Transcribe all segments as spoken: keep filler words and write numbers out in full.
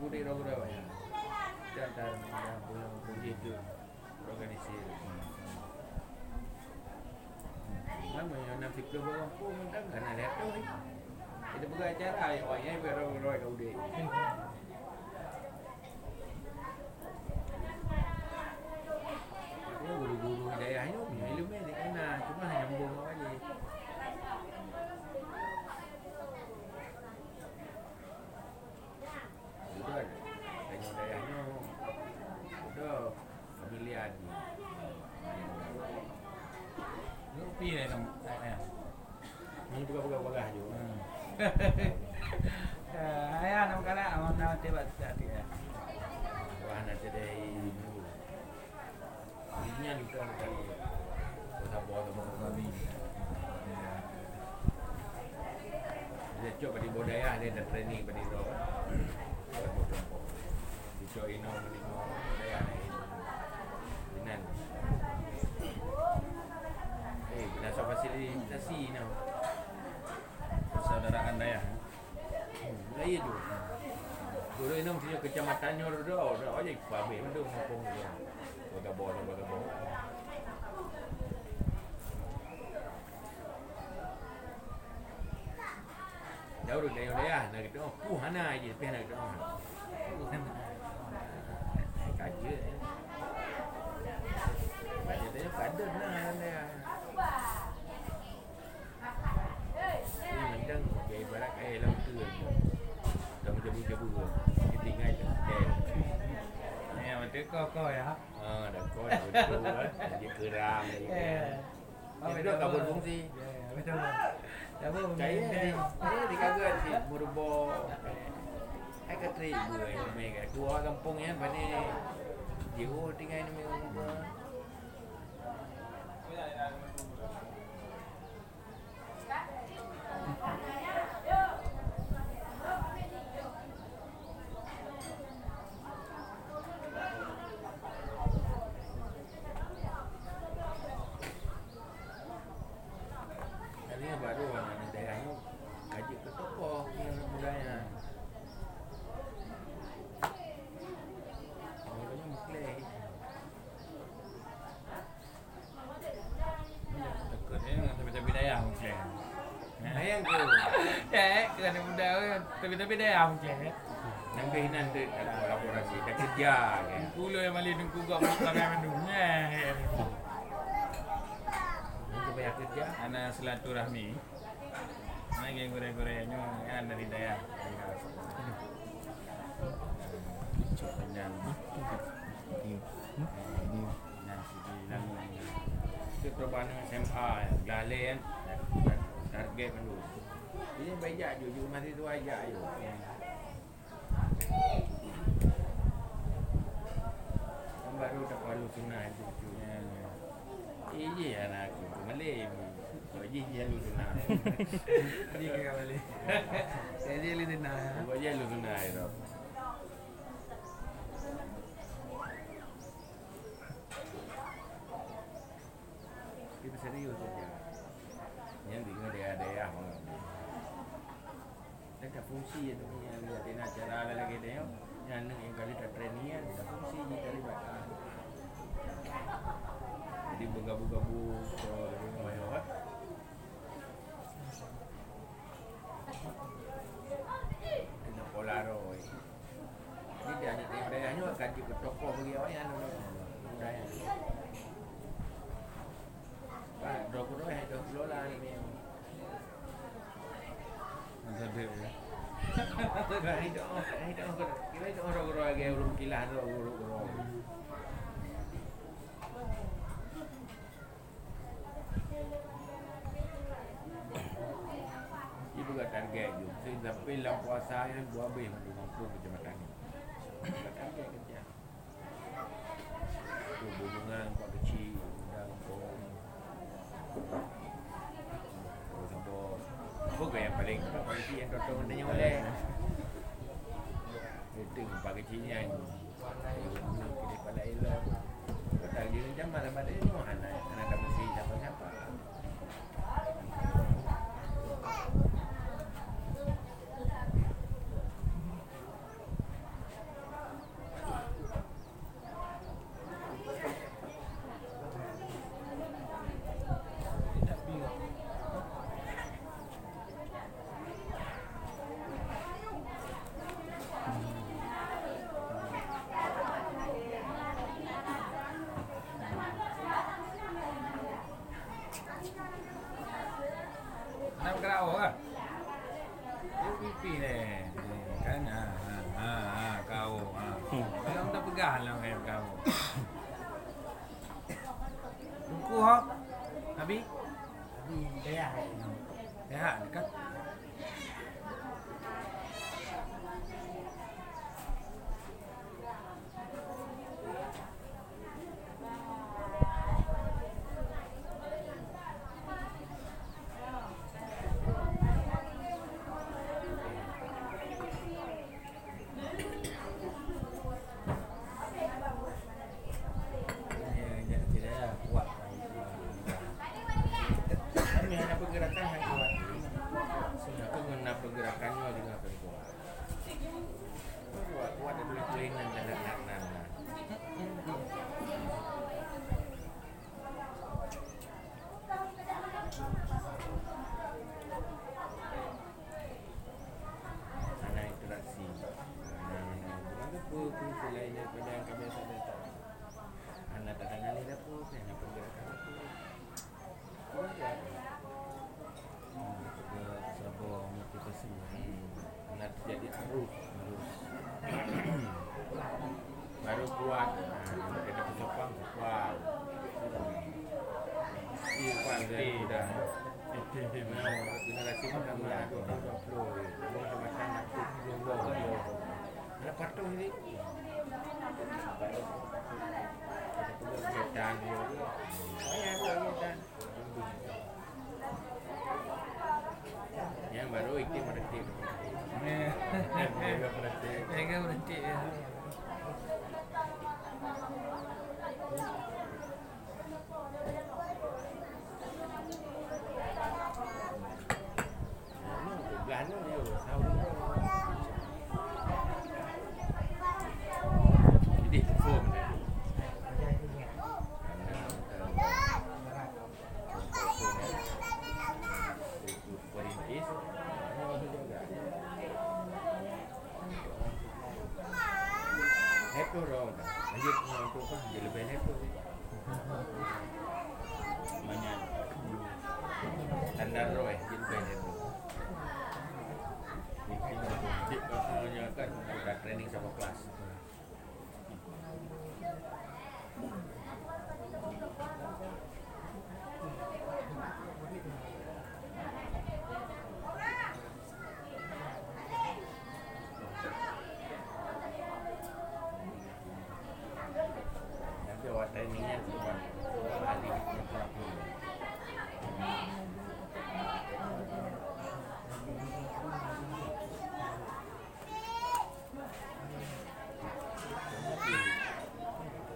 Udép droe-droe awaknyan. Dan tan, dan pulang puji tu organisir. Lama yang enam puluh orang pun kan ada tu. Kita buka acara, ya, awaknyan biar droe-droe kat udép. Guru-guru dayah nyoe punya ilmu ni kan, cuma nyambung awak je. Betul. Tengok dayah nyoe. Betul. Pemilihan. Nyoe pi dah nama. Ni buka-buka bagah je. Hmm. Eh, ayah nama kanak, nama nama tiba tiba ya. Wah, nanti deh. Ini yang kita kali. Kota Bawah Temukan Babi. Dia cok pada budaya dia dan training pada itu. Dia cok ino pada budaya ni. Inan. Eh, binasa fasilitasi no. Persaudaraan dayah. Hmm, lah iya tu. Guru inong sini kecamatan nyoe dah, dah aja pabrik mandum kampung tu. Kota Bawah, Kota Bawah. Jauh dari dayah, nak kata, oh, puh hana aja, tapi nak kata, oh. Kaje, eh. Kaje tanya kada nah, nah. Ini mantang ya ibarat air laut tu. Dah menjabu-jabu tu. Dia tinggal tu. Eh. Ni yang betul kau, kau ya? Ah, dah kau dah betul kan. Jadi kerang, jadi kerang. Eh. Jadi dah kabur fungsi. Ya, ya, betul. Kabur fungsi. Saya di, saya di kagak si Murbo. Hai ka trei bu ai mai ka. Dua kampung ya, bani. Jiho tinggal ni mai rumah. Tadi baru anak daerah tu kaji ke tokoh yang muda nya. Makanya mukle. Takut, eh, tapi-tapi dayah mungkin. Nah, yang tu. Ya, eh, kerana muda, eh, tapi-tapi dayah mungkin, eh. Nang ke hinan tu, ada kolaborasi, ada kerja, kan. Kulo yang malih nunggu gak beli pakai mandum. Ya, eh. Nang ke banyak kerja. Ana silaturahmi. Nah, yang goreng-goreng nyoe, kan, dari dayah. Cok kenyang. Nah, sigi lalu. Itu perubahan S M A, galeh kan. Target kan dulu. Ini baik jak ju, ju masih tua jak ju. Kan baru tak perlu sunat itu. Ya. Ini anak aku, malem. Kok ji, ji lalu sunat. Ji ke malem. Saya ji lalu sunat. Kok ji lalu sunat itu. Kita serius saja. Yang di daerah-daerah orang. Dan tak fungsi ya tu yang dia kena cara lagi dia. Yang nak yang kali tak training ya, tak fungsi di kali bakar. Jadi bergabung-gabung ke rumah ya. Kena Polaroid. Jadi dia anak yang dayah nyoe akan jadi tokoh bagi awak yang ada budaya. Kan, dua puluh, eh, dua puluh lah ni. Masa dia, ya. Kita orang, kita orang, kita orang guru-guru lagi, ulun kilah tu, guru-guru. Itu bukan target je. Sampai lam puasa yang dua habis untuk mampu kecamatan ni. Bukan target kerja. Tu hubungan Pak Kecil, undang kau. Kau sabar. Bukan yang paling, Pak Kecil yang totong tanya oleh. Itu Pak Kecil nyan. Jadi pala elok. Kata dia macam malam ada ni, hana, hana ada mesti siapa-siapa. Ah, lah, eh, kamu. Buku, ho? Abi? Abi, dayah, eh. Dayah, dekat. Kami hana pergerakan yang kuat. Sudah pun na pergerakan nyoe dengan kuat. Kuat, kuat ada tulis-tulisan dan lain-lain. Hana interaksi. Hana, hana, hana apa pun selain daripada yang ka biasa-biasa. Hana tadangani apa, hana pergerakan apa. Kurang kuat. Hmm, saboh motivasi. Hmm. Hana terjadi arus. Arus. Baru kuat. Nah, kita penyokong kuat. Iya, kuat. Aktif. Muda. Aktif. Nah, generasi pertama dua puluh dua puluh. Dua macam aktif. Dua puluh. Ada patuh ni. Kita perlu kegiatan dia. Banyak tu kegiatan. Yang baru itu meretik. Jaga meretik. Jaga meretik, ya. Jadi, phone. Perintis. Happy orang. Lanjut, untuk apa? Dia lebih happy. Banyak. Standar roh, eh, dia lebih happy. Cik, eh, nya kan, dah training sama kelas. Nanti awak training kan sebab hari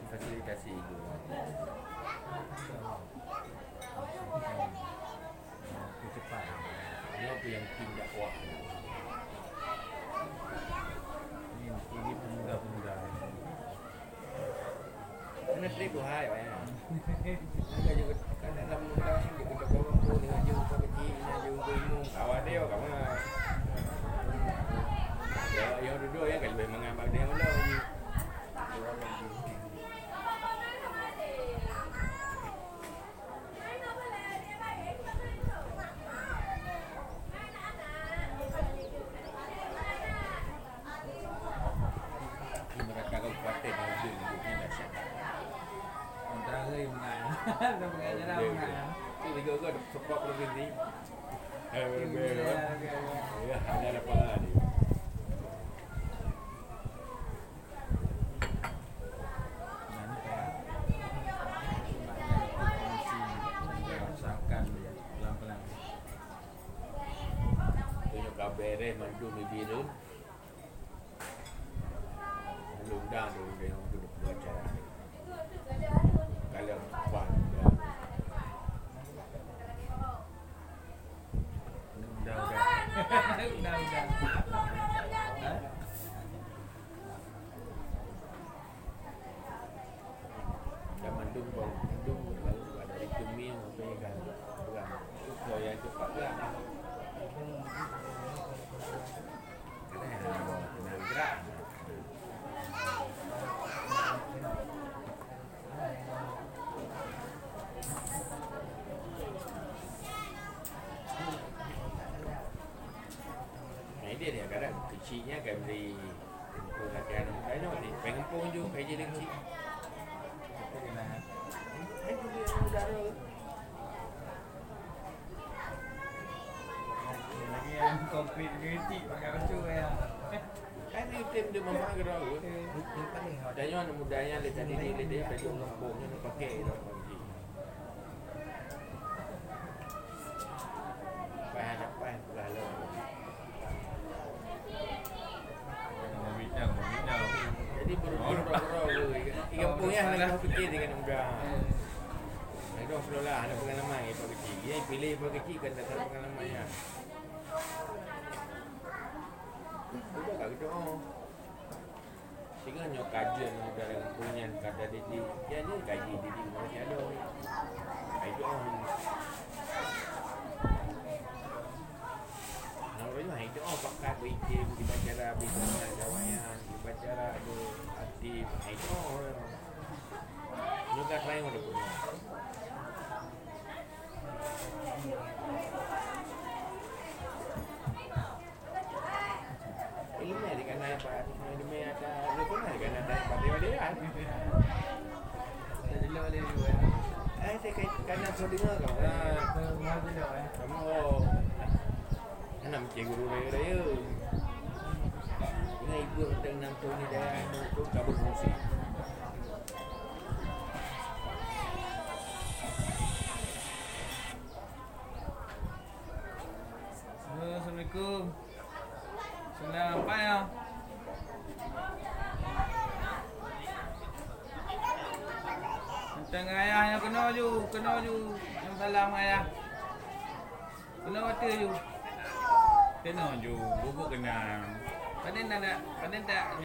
Fasilitasi itu. Kecepat. Nyoe pih nyang tim dakwah. Ini, ini pemuda-pemuda. Kena trip tu hai, weh. Ada juga, kan dalam muda kan, dia kata korang tu, dia jumpa kecil, dia jumpa ilmu. Awak dia, kawan. Ya, yang duduk, ya, kan lebih mangat bak dia, malam ni. Di merata kabupaten, ujung-ujungnya dahsyat. Mentara yang menang. Dah mengajar dah menang. Tu tiga orang support provinsi. Eh, lebih, ya. Ya, hanya ada pangan ni. Tunjuk kabeh mandum bibir tu. Lalu dah tu dia tu buat cara. Kalau pan dah. Undang-undang. Undang-undang. Ha? Dan mandum bau, mandum bau ada demi apa yang kan. Bukan. Itu yang cepat lah. Kadang yang nak gerak. Nah, ini dia kadang kecilnya kan beri Latihan muda nyoe ni, pengen pun ju, kaji lagi. Hai tu dia muda tu. Lagi yang komplit kritik pakai baju ya. Kan ni tim dia memang gerak tu. Dan nyoe anak muda nyan le tadi ni, le dia baju lempung ni pakai dah pagi. Pakai hadapan pula lo. Jadi berhubung roh-roh tu, ikan pun ya nak fikir dengan muda. Ada pula lah, ada pengalaman yang pakai kecil. Dia pilih pakai kecil kan dasar pengalaman ya. Udah tak gitu. Singoh nyoe kajian dalam peunyan kata didik, jadi kaji didik masih ada. Hai doa. Nah, orang hai doa pakat berikim, dibaca Rabbi, dibaca Jawayan, dibaca Rabbi, Atif, hai doa orang. Nyoe kat lain orang punya. Ilmu di kanan apa? Ilmu ada, ilmu di kanan ada apa? Dia dia kan. Eh, saya kanan saya dengar kau. Kamu oh. Anak mesti guru raya-raya. Dengan ibu tentang enam tahun ni dah tu kabur fungsi. Halo, assalamualaikum. Salam apa ya? Tentang ayah yang kena ju, kena ju. Yang salam ayah. Kena waktu ju. Kena ju, bubuk kena. Panen tak nak, panen tak.